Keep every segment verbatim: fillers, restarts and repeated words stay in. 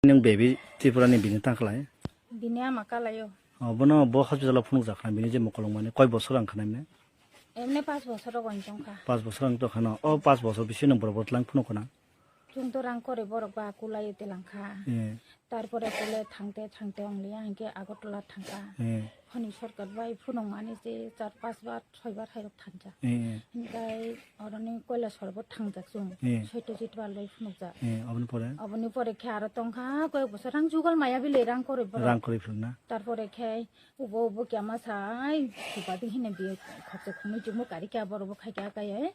Nwng baby Tripura ni bini tang khlai? Bini ama kalaio. O, bono bo hospital o phunuk jak kha, bini je mokolong mani koi bosor ang khanai mane? Emne pas bosor rok ang tong kha. Pas bosor ang tong kha no? O, pas bosor bisi nwng borok borok lang phunuk khna? Chwng to rang kwrwi borok ba kulai te lang kha. Eh. Tarpore kule thangte thangte ong liya hinkhe Agartala thang kha. Eh. Honi sorkar bai phunuk mani je char pas bar soi bar hai rok thang jak. Eh, eh. Hinkhe oroni Kailasor bo thang jak chwng. Eh. Satyajit Pal bai phunuk jak. Eh, aboni pore? Aboni pore khe aro tong kha koyek bosor rang jugal maya bile rang kwrwi borok. Rang kwrwi philna. Tarpore khe ubo ubo kya ma sai chuba di hine bi khoksa khumui chukmung kari kya borok bo khai kya kaya.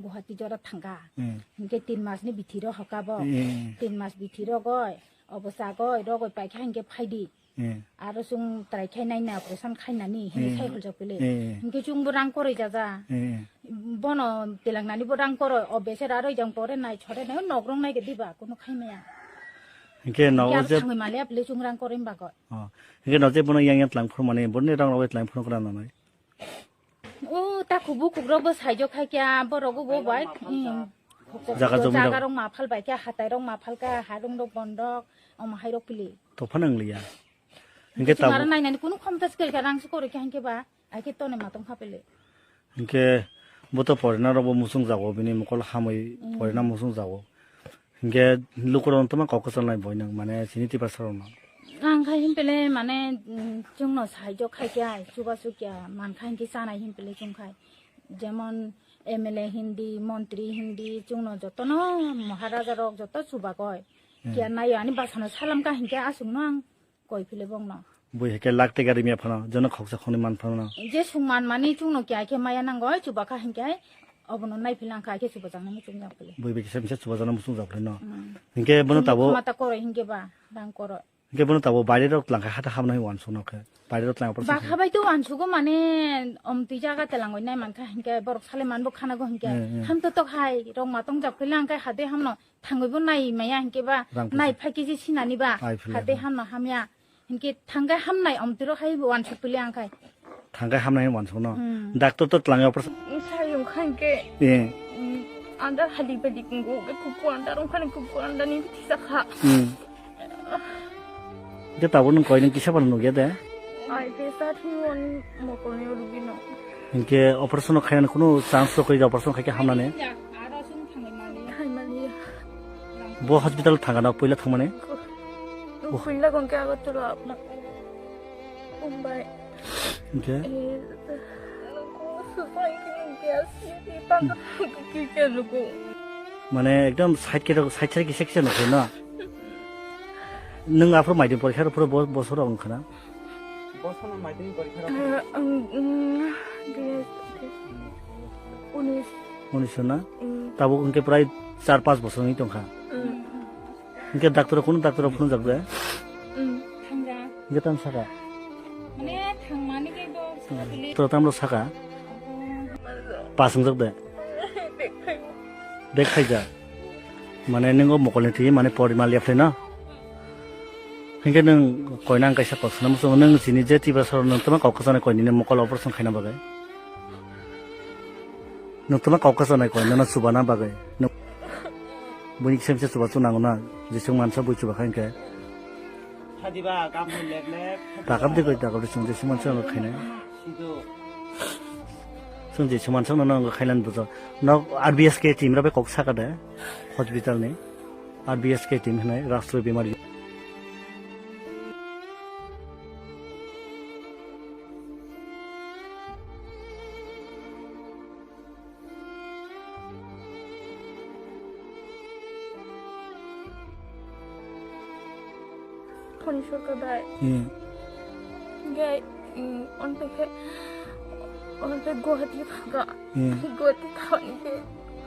Guwahati jora thangkha. Hmm. Hinkhe tin mas ni bithi ro hoka bo. Hmm. Tin mas bithi rogoi, obo chagoi, rogoi paikha hinkhe phaidi. Hmm. Aro chwng try khai naina operation khainani hinwi Hmm. sai holjak pili. Hmm. Hinkhe chwngbo rang kwrwi jaja. Hmm. Bono telangnani bo rang kwrwi, o besera roi jang pore nai chore nai nok rong nai ke diba kunu khaimaya. Hinkhe no Hinkhe aro je thangwi maliya pili chwng rang kwrwi bagoi. Oh. Hinkhe no je bono yang yang tlang phuru mani, boni rang rogoi tlang phuru kwrang nanai. O, ta kubu kubrok bo saijok khai kya, borok bo bai. Hmm. Jaga jomwi rok. Jaga rok ma phal bai kya, hatai rok ma phal kya, harung rok bondok, omo hai rok pili. To phano wng liya. Hinkhe Chwng tabuk aro nainani kunu khomta se kwrwi kha, rang se kwrwi kha hinkhe ba, ai khe toni ma tong kha pili. Hinkhe bo to porina rok bo muchung jago, bini mokol hamwi Hmm. porina muchung jago. Hinkhe lukurok wng tongma kok kwchalnai boi nwng, mane chini tiprasa rokno. Ang khai himpele mane, mm, chwngno sahajyo khai kya, chubachu kya mankha hinkhe chanai himpele chwng khai. Jemon M L A hindi, montri hindi, chwngno jotono Maharaja rok joto chubagoi. Hmm. Kya naio ani bwsano salamkha hinkhe aswkno ang. Koi phile bongno. Bui hai khe lakh teka rimya phano, jono khoksa khoknwi man phano. Je sung man mani chwngno kya khe maya nango, chuba kha hinkhe obono nai phile ang kha khe chuba jaknai muchung jak phile. Bui bai kisa misa chuba jaknai muchung jak phile no. Hmm. Hinkhe bono Chwngno tabuk khama ta koroi hinkhe ba, rang koroi. Hinkhe bono tabuk baire rok tlang kha hata hamnai wansuk no khe. Baire rok tlang Ba kha bai to wansugo mane omtwi jaga telangoi nai man kha hinkhe borok sale man bo khana go hinkhe. Hmm, hmm. Ham to tok hai rok ma tong jak phile ang khe hade hamno. Thangwi bo nai maya hinkhe ba, Rang nai phaisa. Phai khe je sinani ba, Ai philai hate ba. Hamno hamya. Hinkhe thangkhe hamnai omtwiro hai bo wansuk pili ang khai. Thangkhe hamnai wansuk no. Hmm. Doctor to tlangai operation. Sayung khankhe. Eh. Hmm, andar hali bali kungo, be kuku andar ongkhani kuku andar ni thisa kha. Hmm. Hinkhe tabuk nwng koi nwng kisa phano nukya de? Ai, kisa thwng on mokol ni rugi no. Hinkhe operation no khainani kunu chance to kwrwi operation khaikhe hamnani? Aro chwng thangwi mali. Hai mali. Bo hospital thangana puila thangmani? Puila gongke Agartala apna. Mumbai. Hinkhe? Eh, Mane ekdom side khe, side side kisa kisa nukho na. Nwng aphuru maidin porikha rw phuru bo-, bosor rok wngkha na? Bosor no maidin porikha rw phuru. Ah, ang, mm, dui hazar unis. Unis na? Mm. Tabuk hwnkhe prai char panch bosor wngwi tongkha. Mm. Hingke doctor rok kunu doctor rok phunuk jak de? Mm. Thangja. Hingke tang saka? Mane thangmani ke bo saka tuli. Doctor tamlo saka? Abo. Pas wngjak de? Bek khaijak. Mane nwng o mokol ni twi mane pori ma liya phlai no? Hingke nwng koina ang kaisa kok sana muchungo, nwng chini je tiprasa rok nwng tama kok kwchangni koi nini mokol operation khaina bagwi? Nwng tama kok kwchanai koi, nono chubana bagwi. Nwng buini kisa misa chubachu nango na, jeswk mansa bui chuba kha hinkhe. Thadiba, kamu lek lek. Takam de koi, takam de chwng jeswk mansa no khainai. Sido. Chwng jeswk mansa no nango khailan bujo. Nok R B S K team rabai kok saka de, hospital ni. R B S K team hinai, Rashtriya Bimar. Phone sorkar bai. Hmm. Gai, mm, on pekhe, on pek Guwahati thangka. Hmm. Guwahati thangke,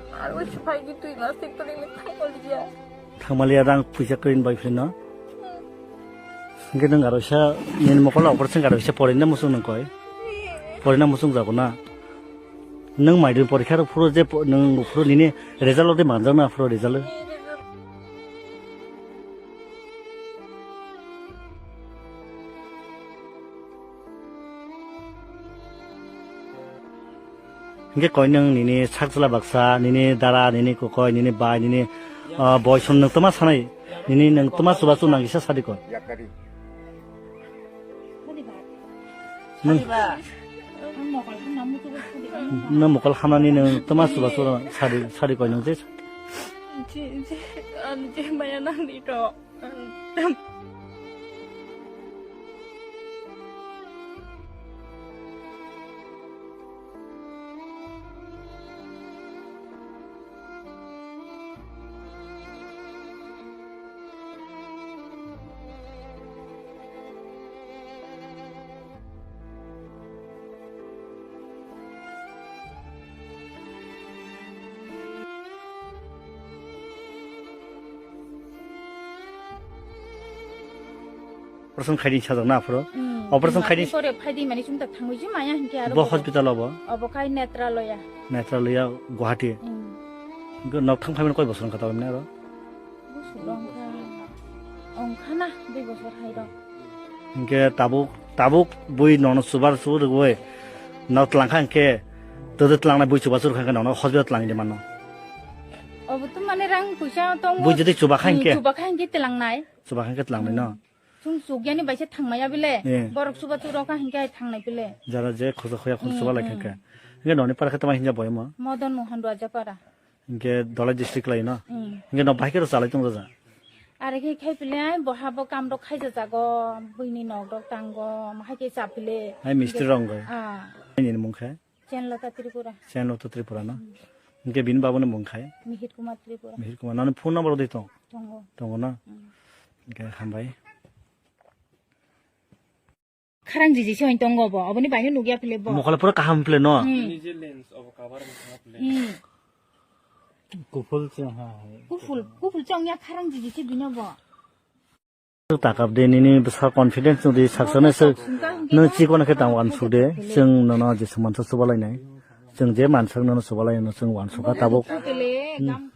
aro sipai ki tui mas tik tuli ni thangkol dia. Thangmaliya rang puisa kwrwini bai philino. Hingke nwng aro sa nini mokol operation aro sa porina muchung nang koi. Porina muchung jago na. Nwng maidin porikha rok phuru je po-, nwng phuru nini result ode manjak na phuru result. Hingke koi nwng nini sakchwla baksa, nini dara, nini kokoi, nini bai, nini, ah, boison nwng toma sanai? Nini nwng twma chubachu nang kisa sadi koi. Nwng, nwng mokol hamnani nwng twma chubachu sadi, sadi koi nwng je. Je, je, ang je maya nangni to. Operation khaidi sajak na aphuru. Hmm. Operation khaidi. Pore phaidi mani chumta thangwi je maya hinkhe aro Bo bo. Hospital obo? Obo khai Netraloya. Netraloya Guwahati. Hmm. Nok thang phaimani koi bosor wngkha tabuk aro? Bosor wngkha. Wngkha na, dui bosor hai rok. Hinkhe tabuk, tabuk bui nono chubar chubar rwgwi nok twlangkha hinkhe, todi twlangnai bui chubar chubar kha hinkhe nono hospital twlangwi de mano. Obo to mane rang puisa tong. Bui jodi chuba kha hinkhe? Chuba kha hinkhe twlangnai. Chuba kha hinkhe twlangnai no? Hmm. Chwng chukyani baisa thangmaya bile. Eh. Borok chuba churo kha hinkhe ai thangnai bile. Jara je khoja khoya khun chuba lai kha hinkhe. Hmm. Hinkhe noni para khe tama hinja boyamo? Modon Mohan Rajapara. Hinkhe Dhalai district lai no? Hmm. Hinkhe no bahai khe rw chalai tong raja? Are khe khai pile ai boha bo kam rok khaija jago, buini nok rok tango, mahai khe cha pile. Hai mistri rok wngwi. Ah. Nini mung khe? Chenlota Tripura. Chenlota Tripura no? Hmm. Hinkhe bini babuni mung khai? Mihir Kumar Tripura. Mihir Kumar. Nani phone number odi tong? Tongo. Tongo no? Hmm. Hinkhe hambai. Kharang jiji se hoi tongo bo, oboni baino nugya pile bo. Mokole pura kaham pile no. Hmm. Bini je lens obo cover wngkha pile. Hmm. Kuful se ha. Kuful, kuful se ongya kharang jiji se bino bo. Takap de nini bwsa confidence nudi saksana se. Nung chikon khe tang wan su de. Chwng nono je suman sa subalai nai. Chwng je mansak nono subalai no chwng wan suka tabuk. Pele, hmm, gam